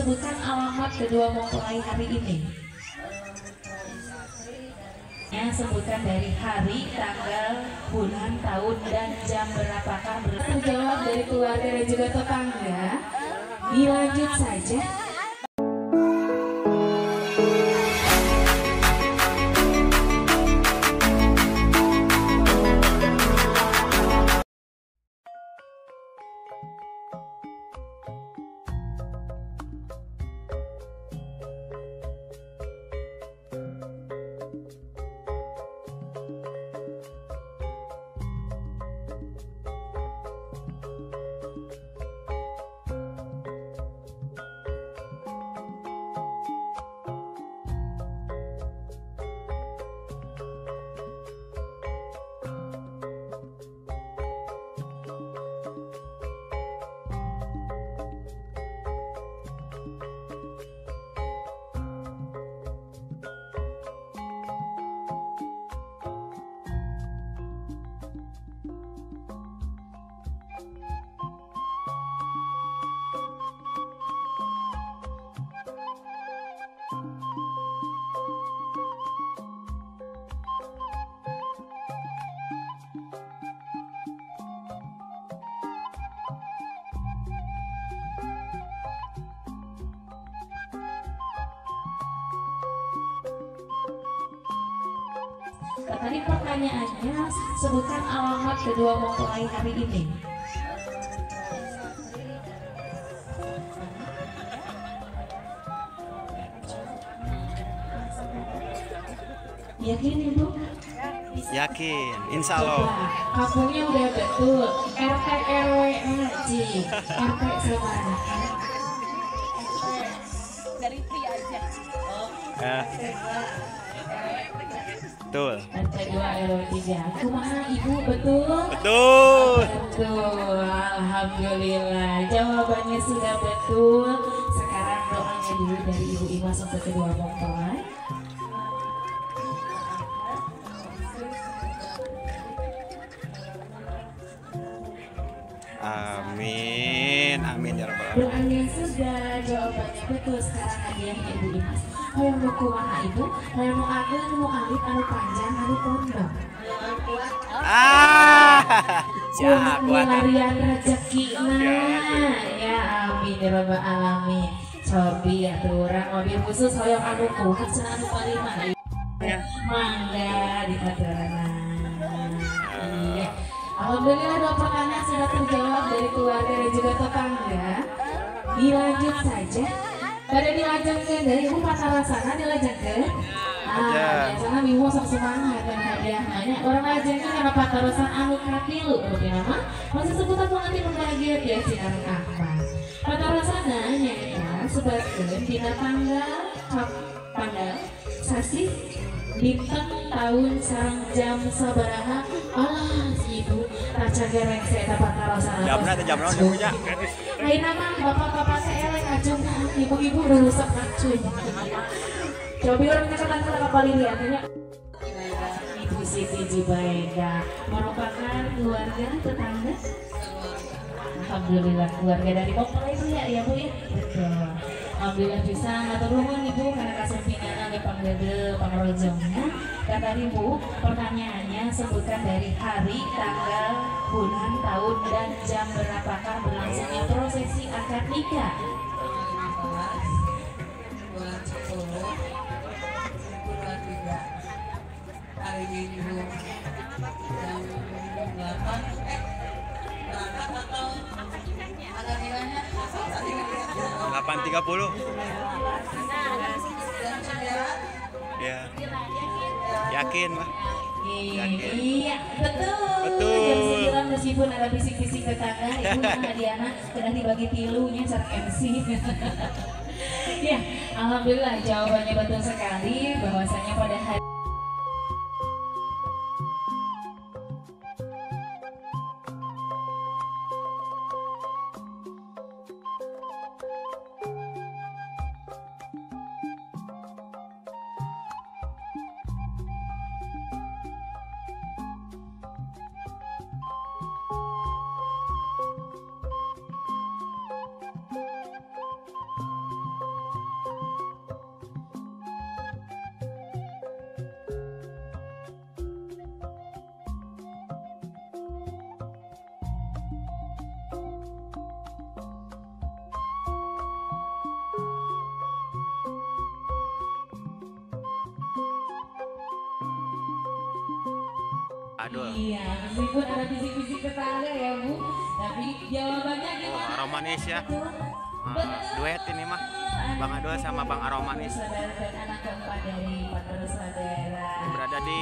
sebutkan alamat kedua mempelai hari ini. Ya, sebutkan dari hari, tanggal, bulan, tahun, dan jam berapakah terjawab dari keluarga dan juga tetangga. Dilanjut saja. Tadi pertanyaannya, sebutkan alamat kedua mempelai hari ini. Yakin Ibu? Yakin, insya Allah. Kampungnya udah betul, RT RW Haji, RT sama. Dari pria aja. Oh. Betul. RT 2 RW 3. Kumaha Ibu, betul? Betul. Betul. Alhamdulillah. Jawabannya sudah betul. Sekarang doanya dulu dari Ibu Imas untuk kedua mempelai. Amin. Amin ya rabbal alamin. Doanya sudah, jawabannya betul. Sekarang hadiahnya Ibu Imas. Hoyong nu kumaha Ibu? Hoyong nu ageng, nu alit, anu panjang, anu pondok. Ah, siap, kuat. Larian rezeki nah. Ya amin ya rabbal alamin. Cobi atuh urang mobil khusus hoyong anu kuat cenah anu paling. Mangga dipaturanan. Iya. Alhamdulillah dua pertanyaan sudah terjawab dari keluarga dan juga tetangga. Dilanjut saja. Pada dilajengkeun dari Ibu Patarasana dilajengkeun. Ah, biasana ibu sok semangat dan hadiah nanya. Orang lajengkeun karena patarosan anu katilu rupina mah masih sebutan pengantin bahagia ya sinar Ahmad. Patarosana nyaeta sebatkeun dina tanggal tanggal sasih dinten tahun sareng jam sabaraha. Alah si ibu raca gereng saya patarosan. Jamna teh jam naon punya? Ayeuna mah bapak-bapak teh elek acung, ibu-ibu udah rusak acung. Coba orang kecamatan kapal lihatnya. Ibu Siti Jubaida merupakan keluarga tetangga. Alhamdulillah keluarga dari mempelai pria ya Bu ya. Betul. Alhamdulillah bisa ngatur nuhun Ibu karena kasumpingan dipanggil pangrojongnya. Kata Ibu, pertanyaannya sebutkan dari hari, tanggal, bulan, tahun, dan jam berapakah berlangsungnya prosesi akad nikah. 15 bulan 10 2023 hari Minggu jam 8 berangkat atau akad nikahnya 8.30. Ya. Yakin, Pak. Yakin. Iya, betul. Betul. Jam 9 meskipun ada bisik-bisik tetangga, Ibu Hadiana sudah dibagi tilunya sareng MC. Ya, alhamdulillah jawabannya betul sekali bahwasanya pada hari Adul. Iya, meskipun ada bisik-bisik tetangga ya Bu, tapi jawabannya gimana? Oh, Aromanis ya. Betul. Duet ini mah Bang Adul sama Bang Aromanis. Saudara dan anak keempat dari 4 bersaudara. Berada di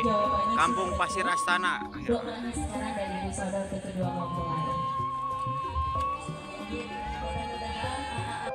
Jawabannya Kampung sudah Pasir Astana. Doanya sekarang dari Ibu Saudara untuk kedua mempelai. Mudah-mudahan anak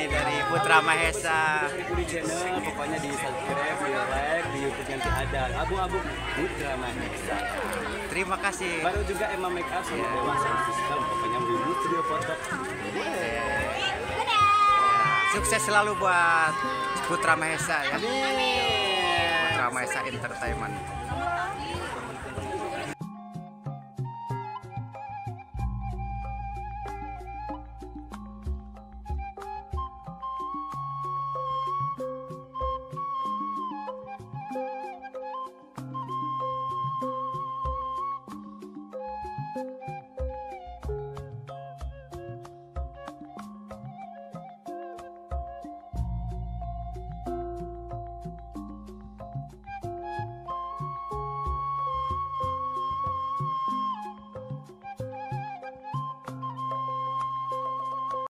ini dari Putra Mahesa. Di channel, pokoknya di subscribe, di like, di YouTube nanti ada Abu-Abu Putra Mahesa. Terima kasih. Baru juga Emma Make Up sama Dewa Sound System, pokoknya Wibu Studio Foto. Sukses selalu buat Putra Mahesa ya. Putra Mahesa Entertainment.